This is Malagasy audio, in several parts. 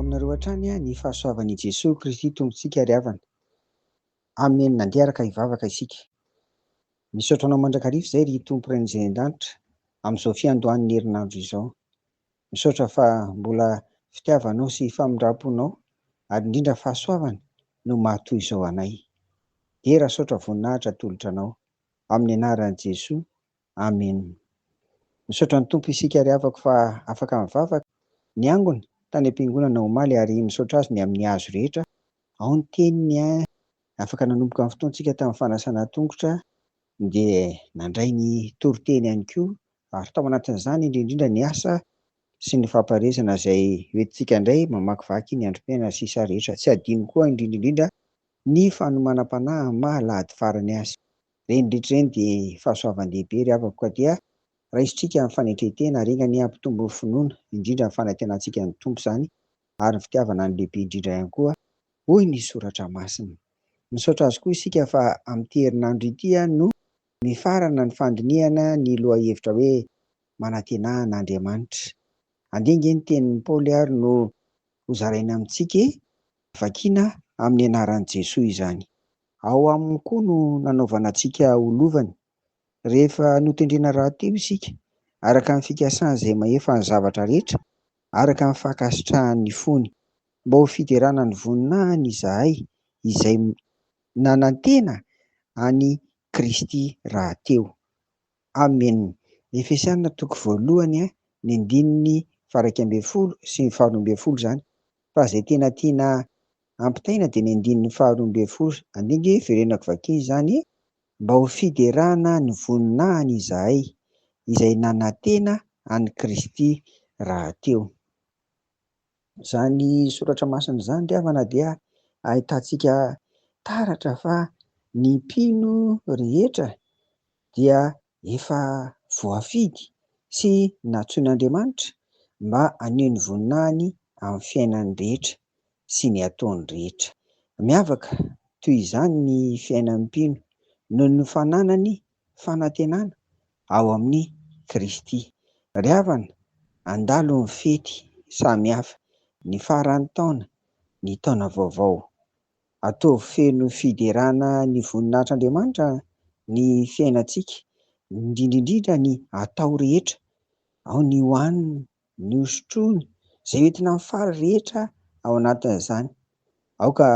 aminareo hatrany ny fahasoavan'i Jesoa Kristy Tompontsika ry havana. Amen Andeha araka hivavaka isika. Misaotra anao mandrakariva izay ry Tompo Rain'ny izay any an-danitra amin'izao fiandohan'ny herinandro izao. Misaotra fa mbola fitiavanao sy famindram-ponao ary indrindra fahasoavana no mahatoy izao anay. Dera saotra voninahitra atolotra anao. Amin'ny anaran'i Jesoa. Amen. Misaotra ny Tompo isika ry havako fa afaka mivavaka. Niangona tany am-piangonana omaly ary misaotra Azy ny amin'ny hazo rehetra. Ao ny teniny an. Afaka nanomboka ny fotoantsika tamin'ny fanasana tongotra dia nandray ny toriteny ihany koa ary tao anatin'izany indrindra indrindra ny asa sy ny fampaherezana izay hoentintsika indray mamakivaky ny androm-piainana sisa rehetra. Tsy adino koa indrindra indrindra ny fanomanam-panahy amin'ny maha alahady farany azy. Ireny rehetra ireny dia fahasoavan-dehibe ry havako ka dia raisintsika amin'ny fanetren-tena ary enga anie hampitombo ny finoana, indrindra ny fanantenantsika ny Tompo izany ary ny fitiavana ny lehibe indrindra ihany koa hoy ny soratra masina. Misaotra azy koa isika fa amin'ity herinandro ity no mifarana ny fandinihana ny lohahevitra hoe Manantenà an'Andriamanitra. Andeha ange ny tenin'i Paoly ary no hozaraina amintsika e! Vakiana amin'ny anaran'i Jesoa izany. Ao aminy koa no nanaovana antsika ho lovany, rehefa notendrena rahateo isika, araka ny fikasany izay mahefa ny zavatra rehetra, araka ny fankasitrahan'ny fony, mba ho fiderana ny voninahiny izahay izay nanantena an'i Kristy rahateo. Amen. Efesiana toko voalohany ny andininy faha-11 sy ny faha-12 izany, fa izay tena tiana ampitaina dia ny andininy faha-12, andeha ange hiverenako vakiana izany, mba ho fiderana ny voninahiny izahay, izay nanantena an'i Kristy rahateo. Izany soratra masina izany ry havana dia ahitantsika taratra fa ny mpino rehetra dia efa voafidy sy nantsoin'Andriamanitra mba haneho ny voninahiny amin'ny fiainany rehetra sy ny ataony rehetra. Miavaka toy izany ny fiainan'ny mpino noho ny fananany fanantenana ao amin'i Kristy. Ry havana, handalo ny fety samihafa, ny faran'ny taona, ny taona vaovao. Ataovy feno fiderana ny voninahitr'Andriamanitra ny fiainantsika, indrindra indrindra ny atao rehetra, ao ny hohanina, ny hosotroina, izay hoentina mifaly rehetra ao anatin'izany. Aoka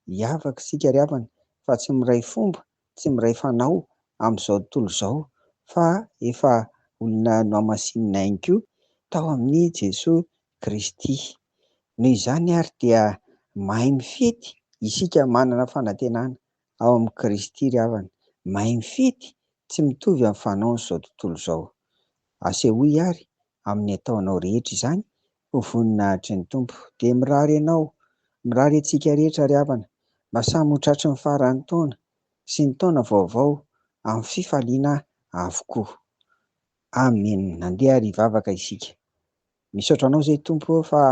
hiavaka isika ry havana fa tsy miray fomba, tsy miray fanao amin'izao tontolo izao fa efa olona nohamasinina ihany koa tao amin'i Jesoa Kristy. Noho izany ary dia mahay mifety isika manana fanantenana ao amin'i Kristy ry havana, mahay mifety tsy mitovy amin'ny fanaon'izao tontolo izao. Asehoy ary amin'ny ataonao rehetra izany ho voninahitry ny Tompo. Dia mirary anao, mirary antsika rehetra ry havana, mba samy ho tratry ny faran'ny taona sy ny taona vaovao amin'ny fifaliana avokoa. Amen. Andeha ary hivavaka isika. Misaotra anao izay Tompo ô fa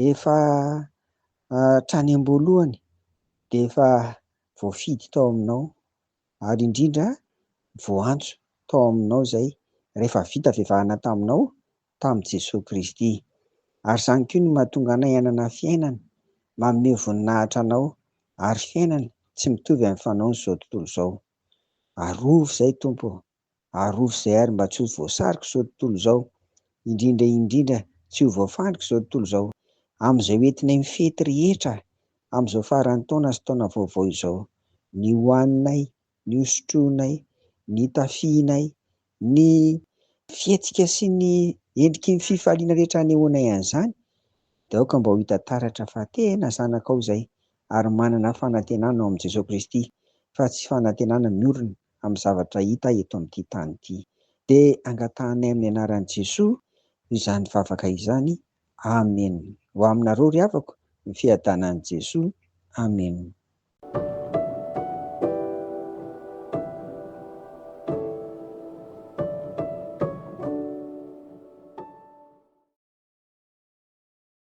efa hatrany am-boalohany dia efa voafidy tao aminao ary indrindra voantso tao aminao izay rehefa vita fivavahana taminao tamin'i Jesoa Kristy. Ary izany koa no mahatonga anay hanana fiainana manome voninahitra anao ary fiainana tsy mitovy amin'ny fanaon'izao tontolo izao. Arovy izay Tompo ô! Arovy izay ary mba tsy ho voasarik'izao tontolo izao, indrindra indrindra tsy ho voafandrik'izao tontolo izao, amin'izay ho entinay mifety rehetra amin'izao faran'ny taona sy taona vaovao izao. Ny hohaninay, ny hosotroinay, ny tafihinay, ny fihetsika sy ny endriky ny fifaliana rehetra anehoanay an'izany dia aoka mba ho hita taratra fa tena zanakao izay ary manana fanantenana ao amin'i Jesoa Kristy fa tsy fanantenana miorina amin'ny zavatra hita eto amin'ity tany ity. Dia angatahanay amin'ny anaran'i Jesoa izany vavaka izany. Amen. Ho aminareo ry havako ny fiadanan'i Jesoa. Amen.